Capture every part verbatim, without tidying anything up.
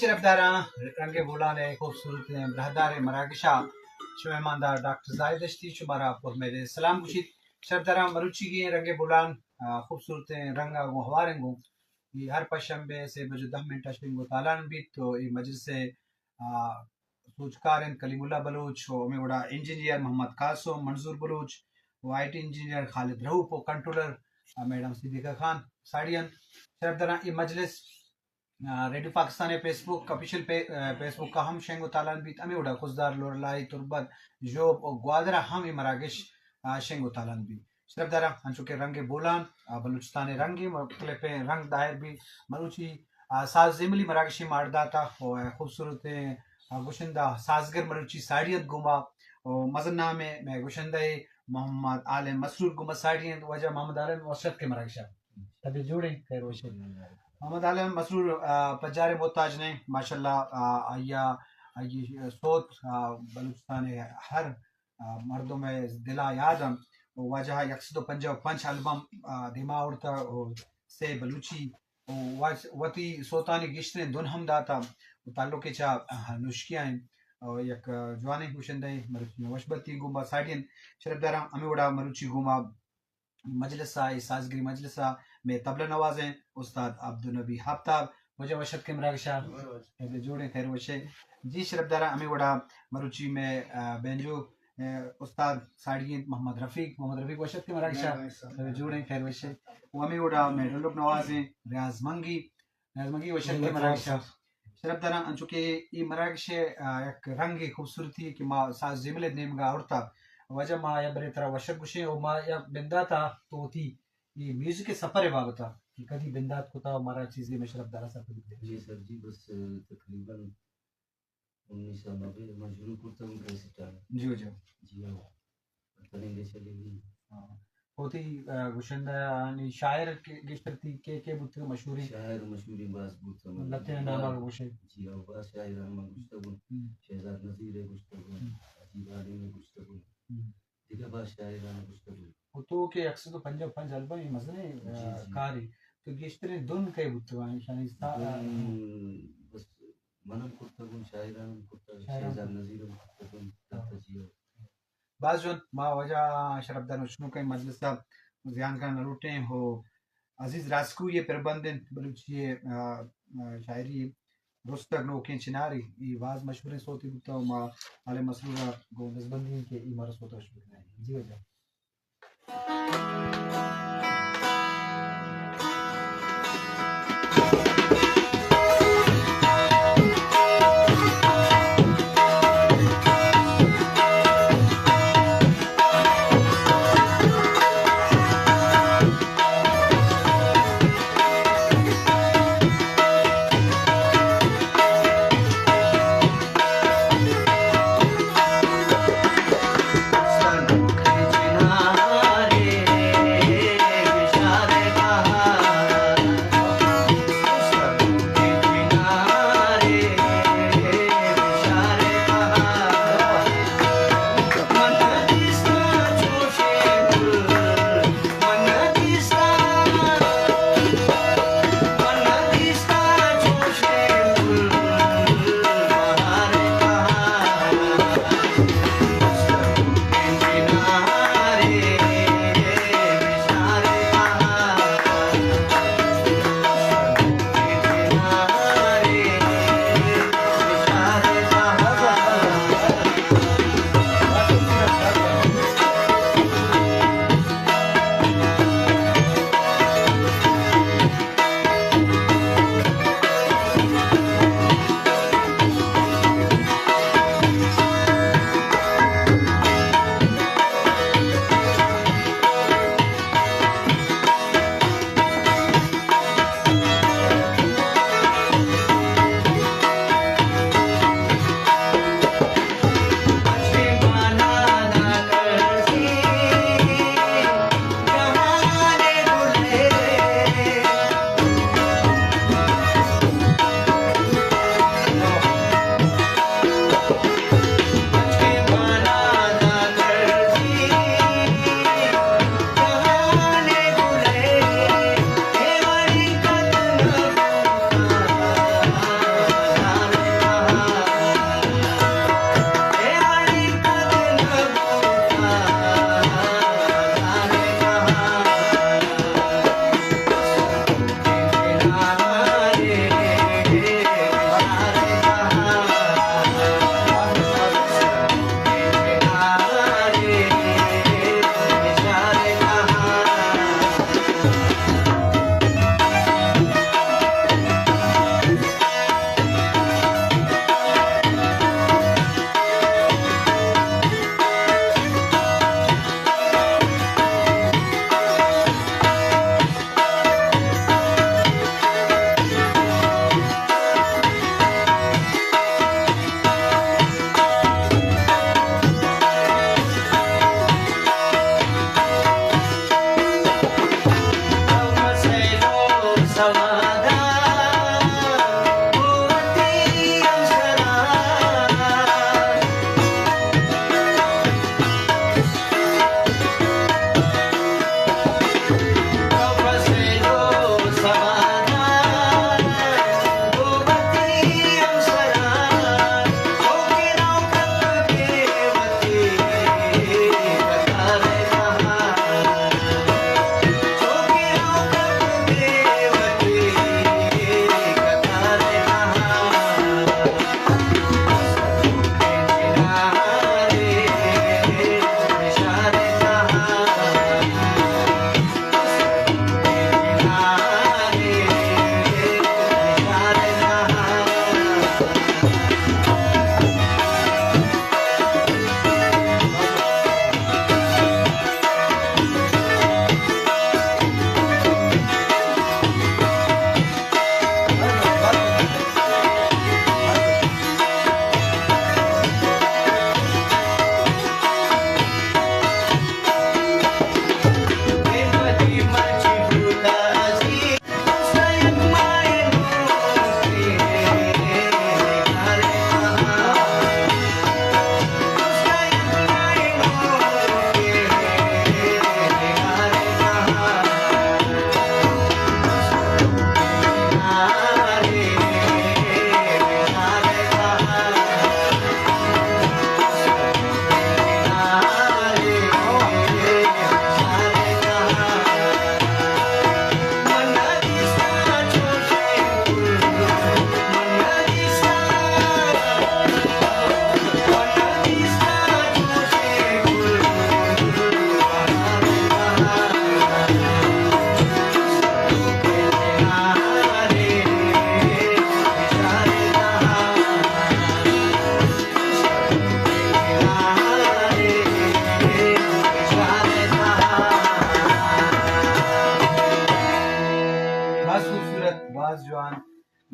شرفداراں، رنگ بولان ءِ خوبصورت براہدار ءِ مراگش آ شمئے ایماندار ڈاکٹر زاہد دشتی شمارا پر میل سلام گوشیت۔ شرفداراں، مروچی کہ رنگ بولان، آ، خوبصورت رنگ آ گوں ہوار انگوں۔ ای ہر پنچ شنبے سے بجو دہ منٹ آ شنگ و تالان بیت تو ای مجلس ءِ، آ، سوجکار انت کلیم اللہ بلوچ و ہمے وڑا انجینئر محمد قاسم، منظور بلوچ و آئی ٹی انجینئر خالد رؤف و کنٹرولر، آ، میڈم صدیقہ خان ساڑی انت۔ شرفداراں، ای مجلس آ، ریڈیو پاکستان ءِ فیس بک آفیشل پے-، آ، فیس بک آ ہم شنگ و تالان بیت، ہمے وڑا خضدار، لورالائی، تربت، ژوب و گوادر آ ہم اے مراگش، آ، شنگ و تالان بیت۔ شرفداراں، انچو کہ رنگ بولان، آ، بلوچستان ءِ رنگ ءِ مختلف رنگ دائر بی مروچی، آ، ساز زیملی مراگش ءِ ما اڈ داتا و خوبصورت، آ، گشندہ سازگر مروچی ساڑی انت گوما و مزن نام ءِ مئے گشندہ ءِ محمد عالم مسرور گوما ساڑی انت۔ واجہ محمد عالم، وش اتکے مراگش آ۔ طبیعت جوڑ ءِ؟ خیر وش ءِ۔ محمد عالم مسرور، آ، پجار ءِ محتاج نئے، ماشاءاللہ، آ، آئی ءِ، آئی ءِ سوت، آ، بلوچستان ءِ ہر، آ، مردم ءِ دل آ یاد ءِ۔ واجہ ءِ یک سد و پنجاہ و پنچ البم، آ، دیما اوڑتا، او سے بلوچی، او واج-، وتی سوتانی گیشترین دن ہم داتا، او تعلق ءِ چا، آ، نوشکی آ ءِ، او یک، آ، جوانیں گشندہ ءِ، مروچی وش بتی گوما ساڑی انت۔ شرفداراں، ہمے وڑا مروچی گوما مجلس آ، اے سازگری مجلس آ مئے طبلہ نواز ہیں استاد عبدالنبی آفتاب۔ واجہ وش اتکے مراگش آ۔ طبیعت جوڑ ہیں، خیر وش ہے۔ جی شرفداراں، ہمے وڑا مروچی مئے، آ، بینجو، آ، استاد ساڑی ہیں محمد رفیق۔ محمد رفیق وش اتکے مراگش آ۔ طبیعت جوڑ ہیں، خیر وش ہے۔ و ہمے وڑا مئے ڈلک نواز ہیں ریاض منگی۔ نظم گی و شرف مراگش آ۔ شرفداراں، انچو کہ ای مراگش ءِ، آ، یک رنگ ءِ خوبصورتی ءِ کہ ما ساز زیمل ءِ نیمگا ہرتا، واجہ ما یا برے ترا وش ات گشیں و ما یا بندات آ تو وتی ای میوزک ءِ سفر ءِ بابت آ کہ کدی بندات کتا و مارا چیزے مئے شرفدار آ سرپدی دے۔ جی سر، جی بس، آ، تقریباً انیس سال ما شروع کرتا ہوں کیسٹ آ۔ جی واجہ۔ جی ہاں۔ تننگے چلیوی۔ ہاں۔ اوتی، آ، گشندہ آنی شاعر کہ-، گیشتر تی کے، کے بوتگہ مشہوری؟ شاعر مشہوری باز بوتگہ۔ لتے نا نام آ گوشے۔ جی ہاں، باز شاعر آن ما گشتگن۔ ہم۔ شہزاد نذیر ءِ گشتگن، ہم۔ عجیب عالم ءِ گشتگن۔ ہم۔ دگہ باز شاعر آن گشتگن۔ او تو کہ یک سد و پنجاہ و پنچ البم ای مزنے، آ، جی، جی۔ کاری۔ تو گیشترین دن کئے بوتگہ؟ ایشانی سا-، دن بس من ہم کرتگن، شاعر آن ہم کرتگن، شاعر آن شہزاد ہم۔ نذیر ہم کرتگن، ہاں۔ داتا جی ہاں۔ بھاز جوان، ما واجہ شرفدار ہشنوکیں مجلس آ زیان کننگ نلوٹیں و عزیز راسکوئی ءِ پربند انت بلوچی ءِ، آ، آ، شاعری ءِ رستگ نوکیں چناری، ای بھاز مشہوریں صوتی بوتہ و ما عالم مسرور ءِ گوں دزبندی ایں کہ ای مارا صوت وش بکنائیں۔ جی واجہ۔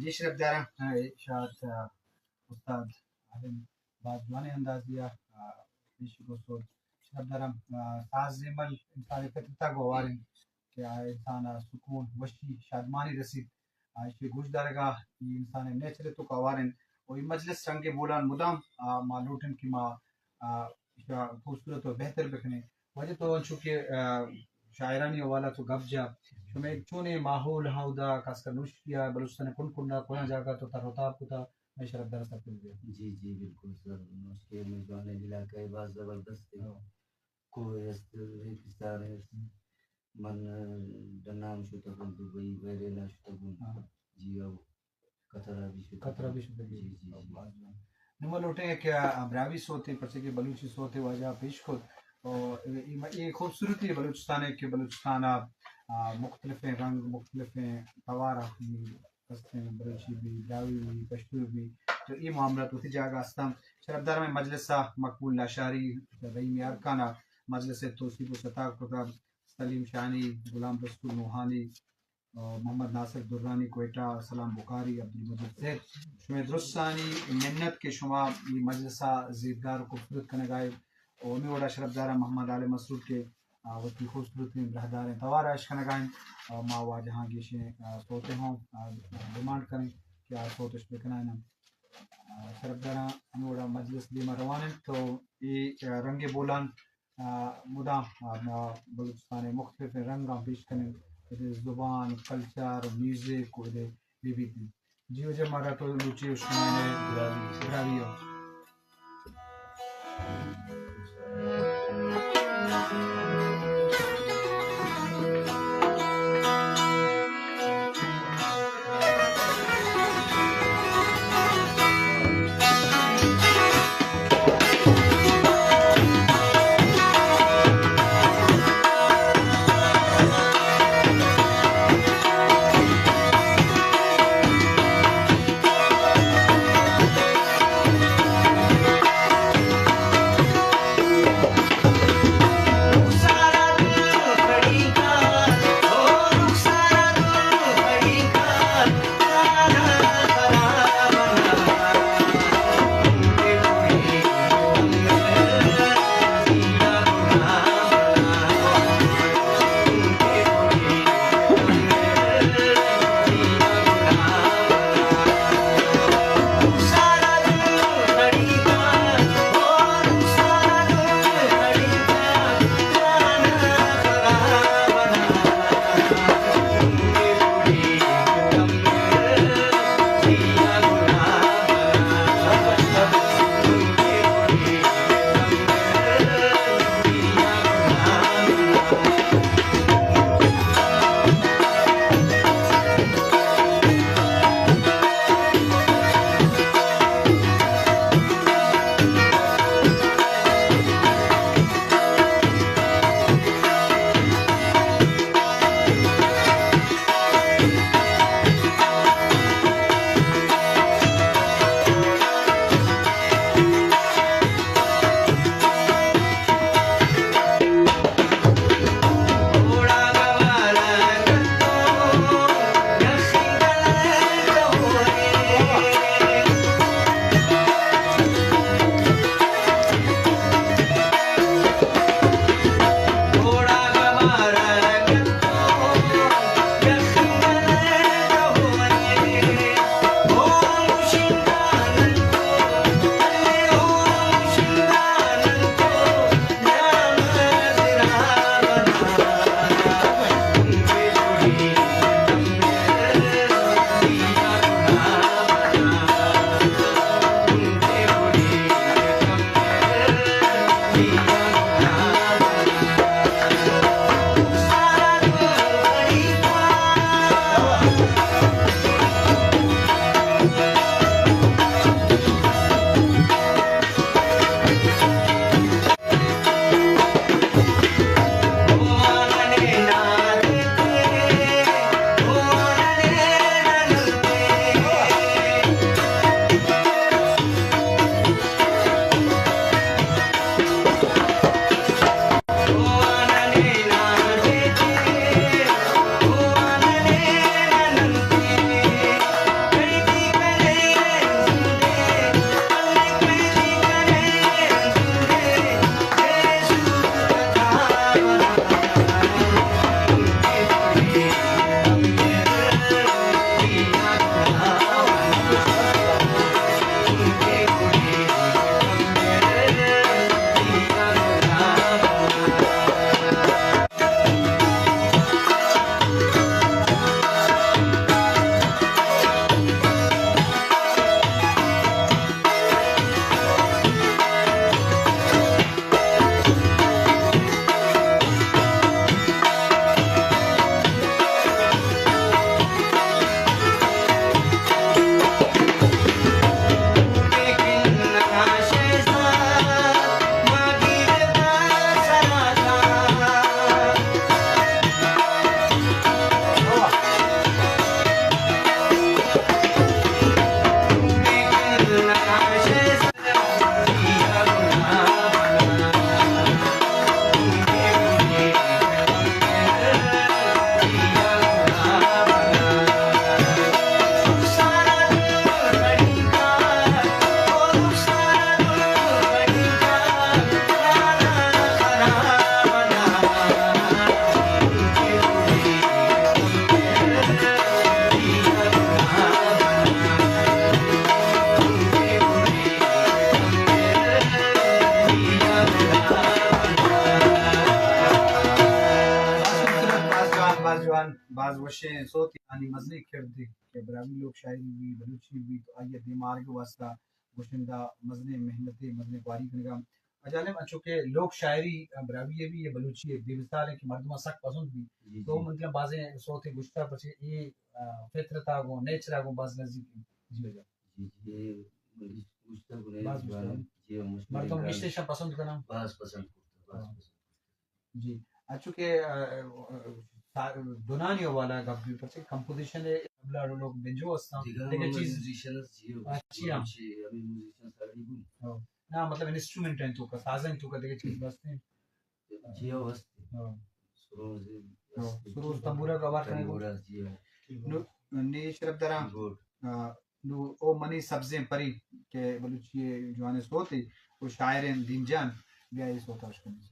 جی شرفدار آن، ننا ارشاد، آ، استاد عالم بھاز جوانو اندازی آ، آ، پیش کرسر۔ شرفدار آن، آ، ساز زیمل انسان ءِ فطرت آ گو اوار انت کہ آ انسان آ سکون، وشی، شادمانی رسیت۔ آ، ایشی گوشدارگا ای انسان ءِ نیچر ایتوک اوار انت۔ و ای مجلس رنگ بولان مدام، آ، ما لوٹن کہ ما، آ، ایشا خوبصورت و بہتر بکنے۔ واجہ تو انچو کہ، آ، شاعرانی حوالہ تو گپ جا، شمے چونے ماحول ہاں اودا، خاص کر نوشکی آ، بلوچستان ءِ کنڈ کنڈ آ، کنا جاگہ تو تر و تاب کتا، مئے شرفدار سرپند بیا۔ جی، جی، بالکل سر، نوشکی ءِ میزبان ءِ علاقہ ءِ بھاز زبردست ءِ۔ ہاں۔ کوہ است، ریگستان است۔ من ڈنا ہم شتگن، دبئی، بحرین آ شتگن۔ ہاں۔ جی، او قطر آ بھی شتگن۔ قطر آ بھی شتگن۔ جی، جی، جی۔ نما لوٹے کہ براہوئی سوتے، پرچہ کہ بلوچی سوتے واجہ پیش کت۔ او ای، ای خوبصورتی بلوچستان ءِ کہ بلوچستان آ، آ، مختلفیں رنگ، مختلفیں توار آ است انت، بلوچی بھی، براہوئی بھی، پشتو بھی، تو ای معاملہ تو تی جاگہ است انت۔ شرفدار آن مئے مجلس آ مقبول لاشاری رحیم یارکان آ مجلس ءِ توسیپ و ستاک کتہ، سلیم شاہانی، غلام رسول نوحانی، آ، محمد ناصر درانی کوئٹہ، سلام بخاری، عبدالمجید زید، شمئے درستانی منت کہ شما ای مجلس آ زیبدار و خوبصورت کنگائے۔ و ہمے وڑا شرفدار آن محمد عالم مسعود کہ، آ، وتی خوبصورتیں براہداریں توار آ اش کنگا انت۔ آ، ما واجہ آن گیشیں، آ، سوتے ہم، آ، ڈیمانڈ کریں کہ آ سوت اش بکنائینن۔ آ، شرفدار آن ہمے وڑا مجلس دیما روان انت تو ای، آ، رنگ بولان، آ، مدام، آ، ہندا بلوچستان ءِ مختلف رنگ آن پیش کننگ، اودے زبان، کلچر، میوزک، اودے بیبیت انت۔ جی واجہ، مارا تو لوٹی و شمائے براہوئی آ۔ جوان، بھاز وشیں سوت آنی مزنیں کڑد ءِ کہ براہوئی لوک شاعری بھی، بلوچی بھی، تو آئی ءِ دیما آرگ واسطہ گوشندہ مزنیں محنت ءِ، مزنیں خواری کنگا۔ اجالم انچو کہ لوک شاعری براہوئی ءِ بھی یا بلوچی ءِ بے مثال ءِ کہ مردم آ سک پسند بھی، جی، تو جی۔ مطلب بازیں سوت ءِ گوشتہ پچے اے، آ، فطرت آ گوں، نیچر آ گوں بھاز نزیک ءِ۔ جی وجہ۔ جی، جی، اے گوشتہ گنے بھاز جوان، گوشتہ۔ جی، مشکل مردم انکار۔ گشتے شا پسند کنا۔ بھاز پسند کرتا، بھاز ہاں۔ پسند کرتا۔ جی، اچو کہ، آ، آ، سا-، دنانی حوالہ گپ بھی پچے کمپوزیشن ءِ طبلہ لوگ بنجو استاں، جی، دیگہ ہمے چیز۔ میوزیشن اس جی، اچھا۔ ہمے میوزیشن ساڑی گون۔ ہاں۔ نا، مطلب انسٹرومنٹ ہیں تو کا، سازن تو کا دیگہ چیز بستے ہیں۔ جی ہو، است۔ ہاں۔ سروز ہاں، است۔ سروز تمبورہ کا بار کنے کو۔ تمبورہ، جی ہو۔ نو، نی شرف درا۔ گڈ۔ آ، نو او منی سبزیں پری کہ بلوچی ءِ جوانیں سوت ءِ، او شاعر ہیں دین جان، بیا اے سوت ءَ اش کنیں۔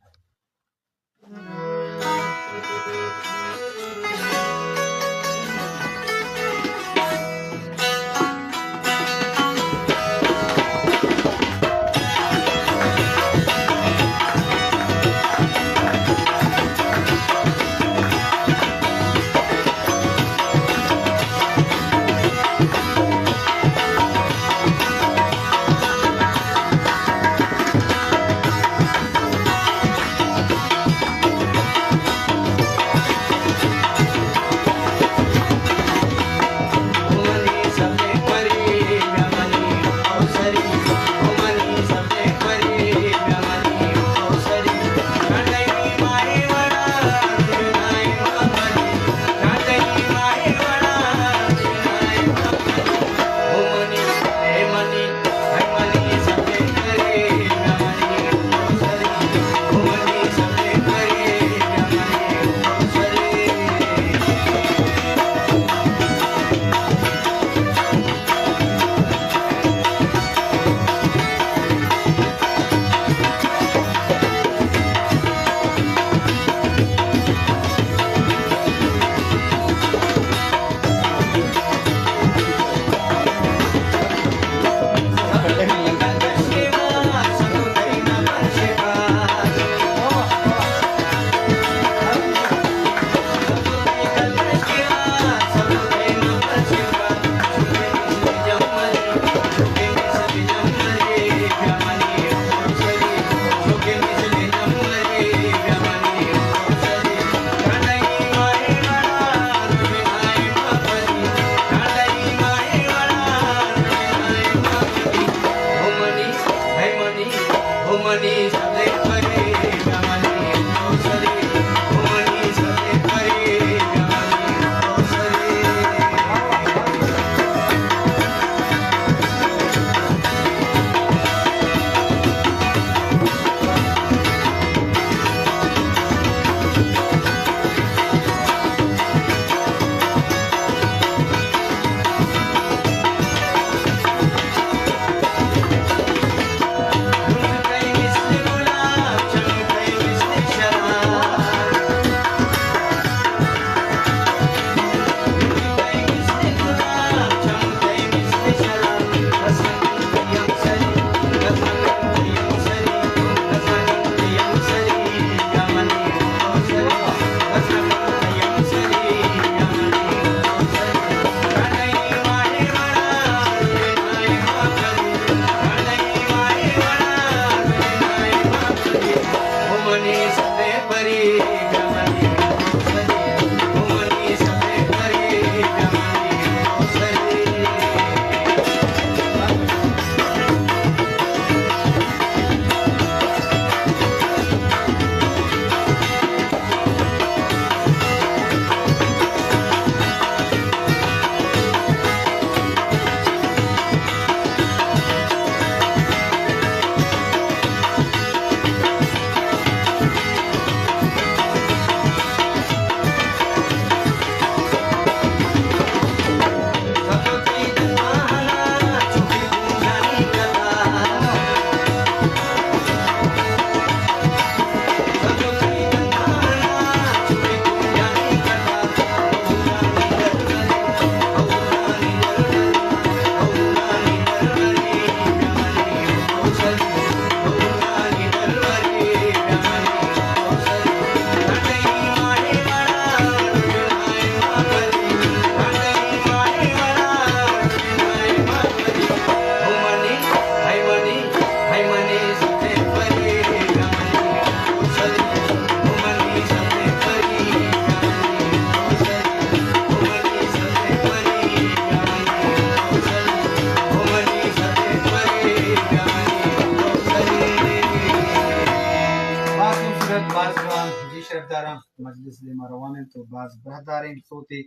مجلس دیما روان ءِ تو بھاز براہدار ءِ، سوتے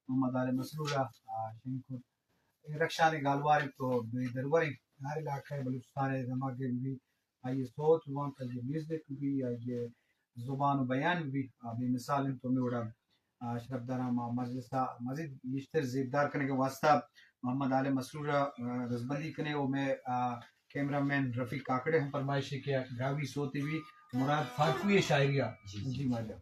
محمد عالم مسرور آ، آ، شنکر رخشان ءِ گالوار ءِ تو بے درور ءِ۔ ہر علاقہ ءِ بلوچستان ءِ دمگ ءِ بھی آئی ءِ سوت وانک، آئی ءِ میوزک بھی، آئی ءِ زبان و بیان بھی، آ، بے مثال ءِ۔ تو ہمے وڑا، آ، شرفدار آ ما مجلس آ مزید گیشتر زیبدار کنگ ءِ واسطہ محمد عالم مسرور آ، آ، رزبندی کنے و مئے، آ، کیمرہ مین رفیق کاکڑ ءِ ہم فرمائش ءِ کہ براہوئی سوتے بھی مراد فارکوئی شاعری آ۔ جی، جی۔ جی ماجہ۔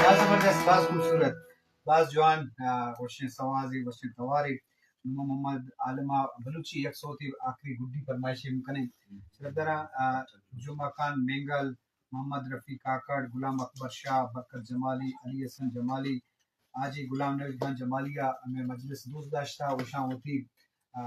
بھاز زبردست، بھاز خوبصورت، بھاز جوان، آ، وشیں سوازے، وشیں توارے۔ نما محمد عالم آ بلوچی یک سوتے آخری گڈی فرمائشے ہم کنیں۔ شرفدار آ، آ، جمعہ خان مینگل، محمد رفیع کاکڑ، غلام اکبر شاہ، برکت جمالی، علی حسن جمالی، حاجی غلام نوید خان جمالی آ ہمے مجلس دوست داشتہ، اوشان وتی، آ،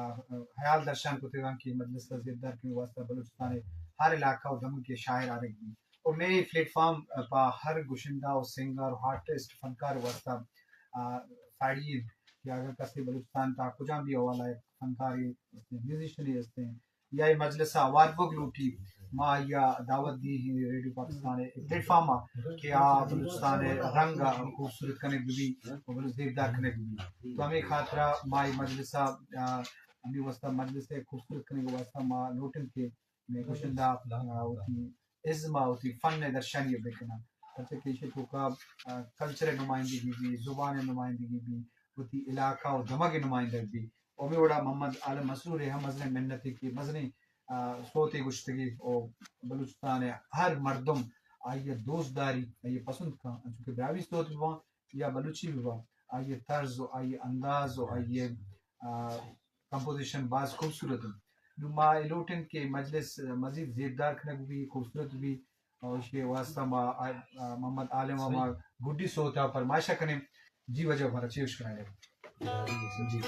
خیال درشان کتغان کہ مجلس تا زیبدار کنگ واسطہ بلوچستان ءِ ہر علاقہ و دمگ کہ شاعر آرگ بی۔ اور مئے پلیٹ فارم پا ہر گشندہ و سنگر و آرٹسٹ فنکار واسطہ، آ، ساڑی ءِ کہ اگر کسے بلوچستان تا کجام بھی حوالہ ءِ فنکارے ہستیں، میوزیشنے ہستیں، یا اے مجلس آ اوار بوگ لوٹی، ما آئی آ دعوت دی ریڈیو پاکستان ءِ پلیٹ فارم آ کہ آ بلوچستان ءِ رنگ آ خوبصورت کنگ بہ بی و بلوچ زیبدار کنگ بہ بی۔ تو ہمے خاطرہ ما ای مجلس آ، آ، ہمے واسطہ مجلس ءِ خوبصورت کننگ واسطہ ما لوٹن کہ میں گشندہ، آ، اوٹی ازم آ اوٹی فن ءِ درشانی ءِ بکنن۔ پرچہ کہ ایشی توکا، آ، کلچر ءِ نمائندگی بی، زبان ءِ نمائندگی بی، اوٹی علاقہ و دمگ ءِ نمائندگ بی۔ و ہمے وڑا محمد عالم مسرور ءِ ہم مزنیں محنت ءِ کہ مزنیں، آ، سوت ءِ گوشتگی و بلوچستان ءِ ہر مردم آئی ءِ دوست داری، آئی ءِ پسند کن، انچو کہ براہوئی سوت بباں یا بلوچی بباں، آئی ءِ طرز و آئی ءِ انداز و آئی ءِ، آ، کمپوزیشن بھاز خوبصورت ءِ۔ نو ما ایلوٹن کہ مجلس مزید زیبدار کنگ بی، خوبصورت بی، اور اس کے واسطہ ما، آ، آ، محمد عالم آ ما گڈی سوت آ فرمائش کنیں۔ جی وجہ ہمارا چیوش کنائے۔ جی۔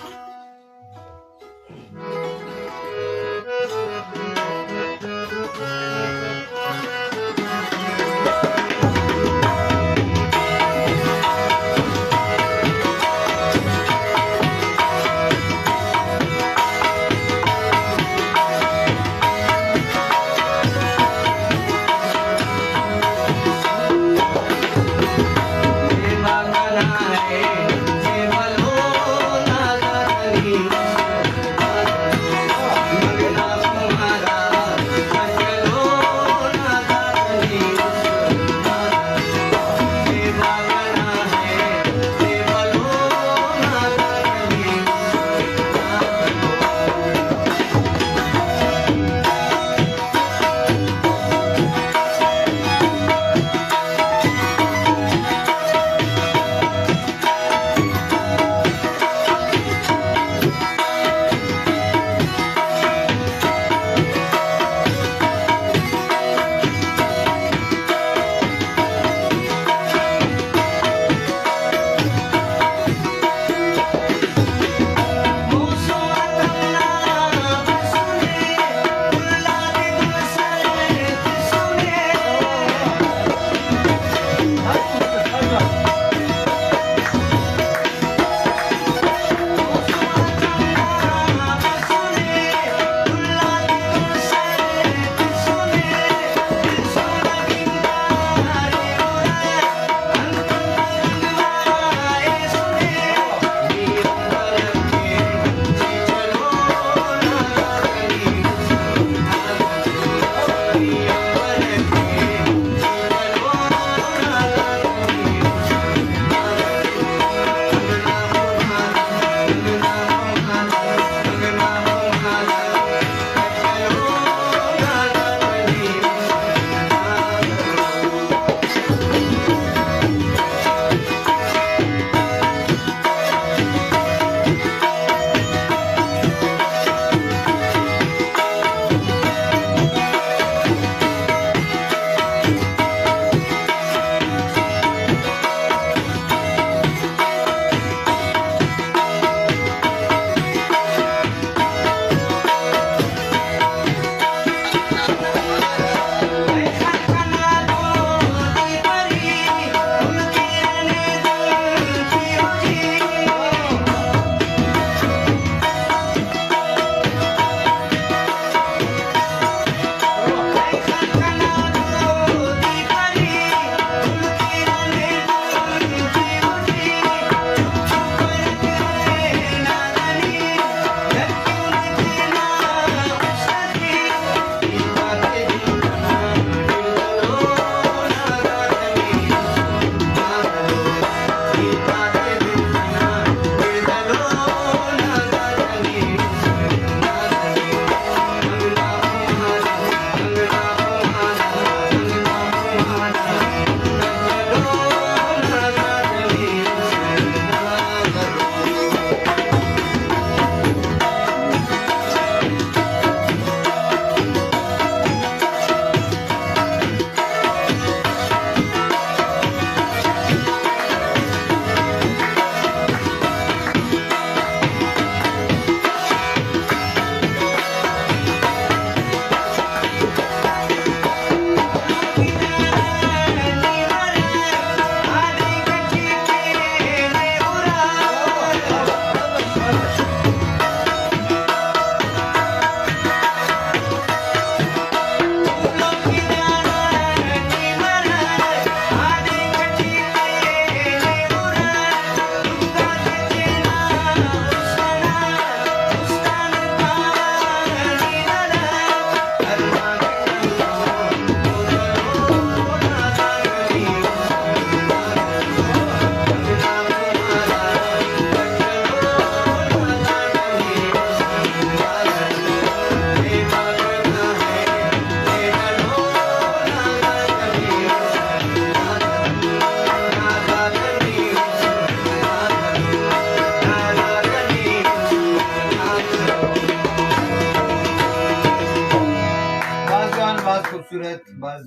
بھاز،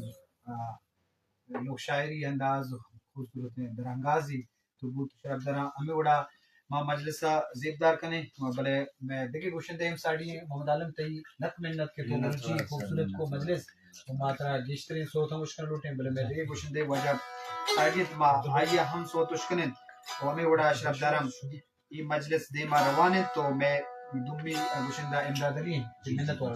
آ، لوک شاعری انداز، خوبصورت درانگازی تو بوت شرفدار آن۔ ہمے وڑا ما مجلس آ زیبدار کنیں، بلے میں دگہ گوشندہ ہم ساڑی ہیں، محمد عالم تئی لکھ منت کہ تو بلوچی خوبصورت کو مجلس و ما ترا گیشترین سوت ہم اش کن لوٹیں، بلے میں دگہ گوشندہ واجہ ساڑی ہیں، ما آئی آ ہم سوت اش کنیں۔ و ہمے وڑا شرفدار آن ای مجلس دیما روان انت تو میں دومی گشندہ امداد علی ٹی منت وار۔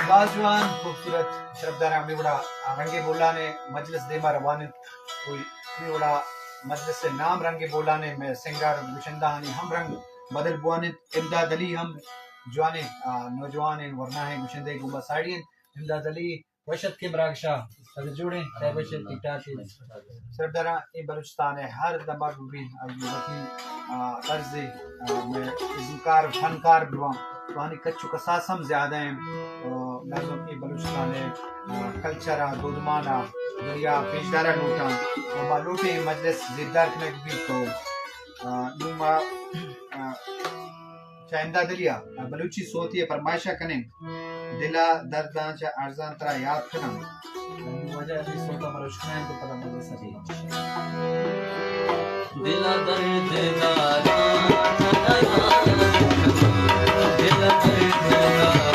بھاز جوان، خوبصورت، شرفدار آن۔ ہمے وڑا رنگ بولان ء مجلس دیما روان انت۔ کوئی ہمے وڑا مجلس ء نام رنگ بولان ء، میں سنگر گشندہ آنی ہم رنگ بدل بوان انت۔ امداد علی ہم جوانیں، آ، نوجوان ء، ورنا ء، گشندہ ء گوما ساڑی انت۔ امداد علی، وش اتکے براگشا، تینے جوڑ ایں؟ خیر وش ایں، ٹھیک ٹھاک ایں۔ صرف درا اے بلوچستان ء ہر دمگ بھی آئی وتی، آ، طرز، آ، میں ازمکار، فنکار بھی وان۔ تو آنی کچ و کساس ہم زیادہ ہیں۔ تو لازم اے بلوچستان ء، آ، کلچر آ، دودمان آ، دنیا پیشدارا لوٹاں۔ و ما لوٹیں مجلس زیبدار کنگ بھی تو، آ، نما، آ، چا امداد علی آ بلوچی سوتی ء فرمائش ء کننگ، دل آ درد آن چا ارزان ترا یات کننگ۔ واجہ علی سوت آ بلوچ کنائیں تو پدا مزے سر۔ دل آ درد داراں، دل آ درد داراں،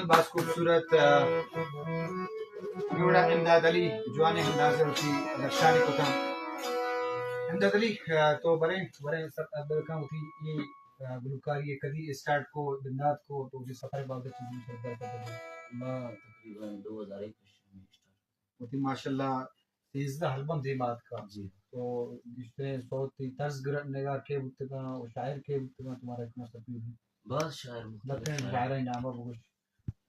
بھاز خوبصورت، آ، جوڑا امداد علی، جوانیں انداز اٹی اگر شاعری کتاں۔ امداد علی، آ، تو برے، برے سر-، برے کان وتی ای، آ، گلوکاری ءِ کدی اسٹارٹ کو، بندات کو، تو اوٹی سفر بابت چیز میں سر درد کر دے۔ ما تقریباً دو ہزار ایک اسٹارٹ۔ وتی ماشاءاللہ سیزدہ البم دیما آتکا۔ جی۔ تو گیشترین صوتی طرز گر-، نگار کے بوتگاں و شاعر کے بوتگاں، تمہارا اتنا سب بھی۔ بس شاعر مختلف لکھیں شاعر۔ شاعر نامہ بگوش،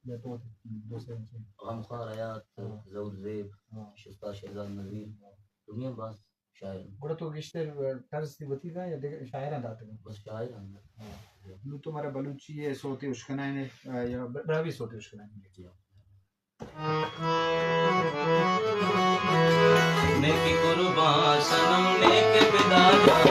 یا تو دوست ہیں۔ غمخوار حیات، ہاں۔ ظہور زیب، ہاں۔ شستہ شہزاد نذیر، ہاں۔ دنیا بس شاعر۔ گڑا تو گیشتر طرز تی وتی دا یا دگہ شاعراں داتگاں؟ بس شاعراں۔ ہاں۔ نو تو مارا بلوچی ءِ صوت ءِ اشکنائنے، آ، یا ب-، براہوئی صوت ءِ اشکنائنے؟ جی ہاں۔ نیکی قربان صنم نیک بدادا۔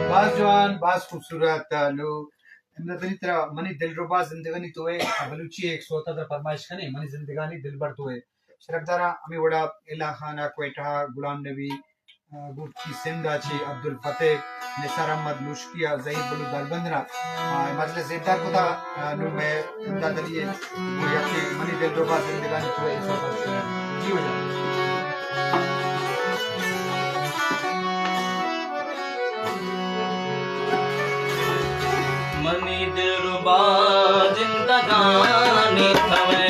بھاز جوان، بھاز خوبصورت۔ نو امداد علی، ترا منی دلربا زندگانی تو اے بلوچی ایک سوتا ترا فرمائش کنے، منی زندگانی دلبر تو اے۔ شرفدارا ہمے وڑا اللہ خان آ کوئٹہ، غلام نبی، آ، گوٹکی سندھ آ چی عبدالفتح، نثار احمد نوشکی آ، ظہیر بلوچ دالبند نا، آ، مجلس زیبدار کتا، آ، نو مئے امداد علی ءِ، گڑا یکے منی دلربا زندگانی تو ایسا بخش۔ جی ہو جان۔ منی دلربا زندگانی تھوے۔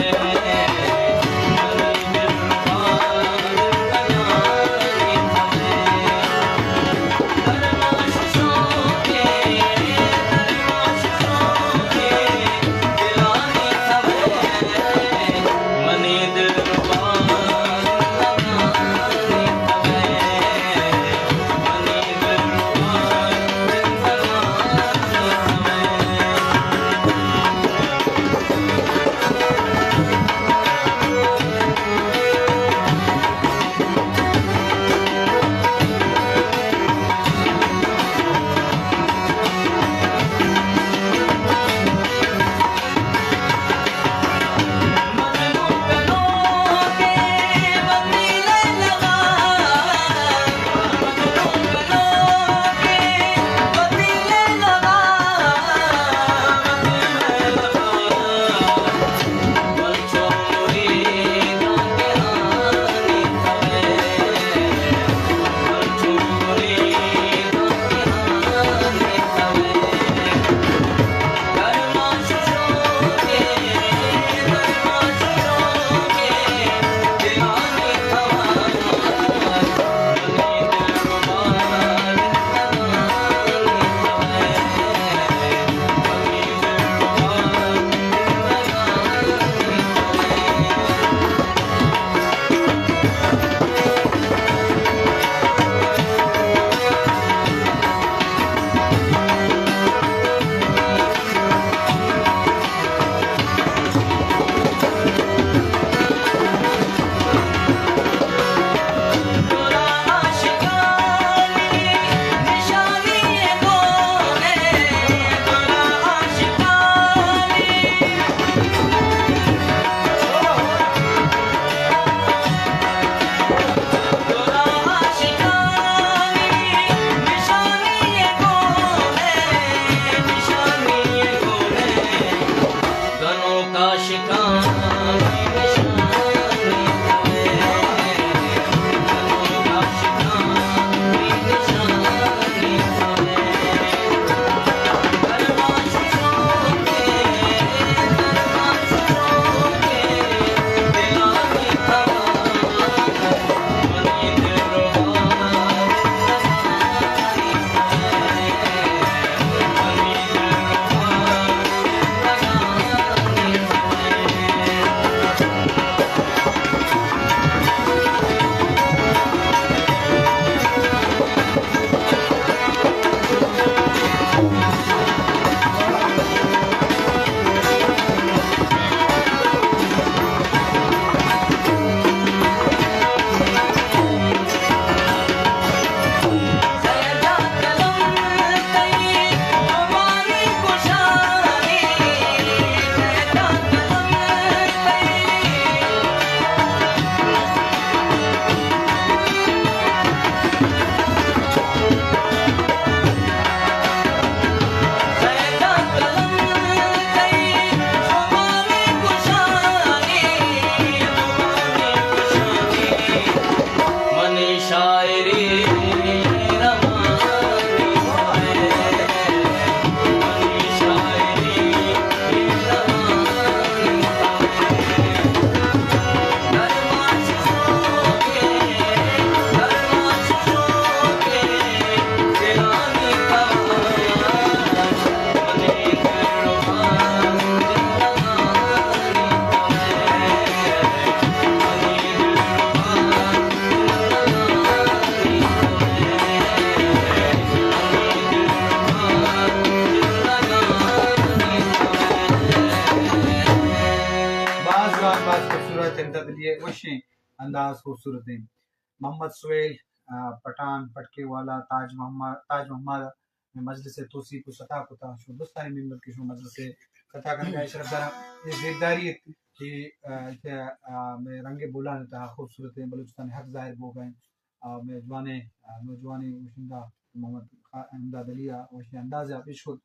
بھاز جوان، بھاز خوبصورت، امداد علی ءِ وشیں انداز، خوبصورت ءِ۔ محمد سہیل، آ، پٹھان، پٹکے والا، تاج محمد، تاج محمد مجلس توسیع کو ستا کتا، شو دوستانی ممبر کے شو مجلس ستا کنگا، اشرف دارا یہ زیبداری کہ، آ، کہ، آ، میں رنگ بولان تا خوبصورت ءِ، بلوچستان حق ظاہر بوگا ءِ۔ آ، مئے جوانیں، آ، نوجوانیں باشندہ محمد خا-، امداد علی آ وشیں انداز آ پیش کت۔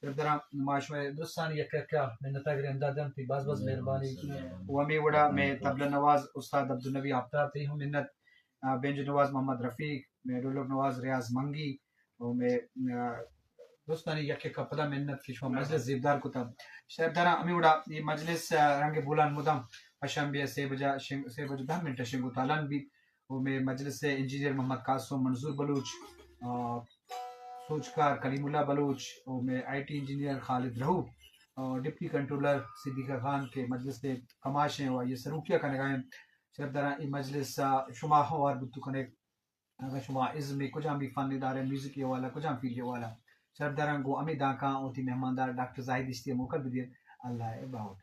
شرفدار آن ما شمئے درستانی یک یک آ منت آ گرین۔ امداد جان، تئی بھاز بھاز مہربانی۔ و ہمے وڑا مئے طبلہ نواز استاد عبدالنبی آفتاب، تئی ہم منت۔ آ، بینجو نواز محمد رفیق، مئے ڈولک نواز ریاض منگی، و مئے، آ، دوستانی یک یک آ پدا منت کہ شما مجلس زیبدار کتہ۔ شرفدار آن ہمے وڑا ای مجلس، آ، رنگ بولان مدام پشنبے آ سے بجہ شنگ-، سے بجہ دہ منٹ آ شنگ و تالان بیت۔ و مئے مجلس ءِ انجینئر محمد قاسم منظور بلوچ، آ، سوجکار کلیم اللہ بلوچ، و مئے آئی ٹی انجینئر خالد رہو، آ، ڈپٹی کنٹرولر صدیقہ خان کہ مجلس تے کماش ہیں و آئی سروکیا کنگا ہیں۔ شرفدار آن ای مجلس آ شما ہوار بوتو کنیک۔ اگہ شما ازم کجام بھی فن ادارہ، میوزک ءِ حوالہ، کجام فیلڈ ءِ حوالہ، شرفدار آن گوں ہمے دانکان اوتی مہماندار ڈاکٹر زاہد اشتی ءِ موکل بدیر۔ اللہ ءِ باہوٹ۔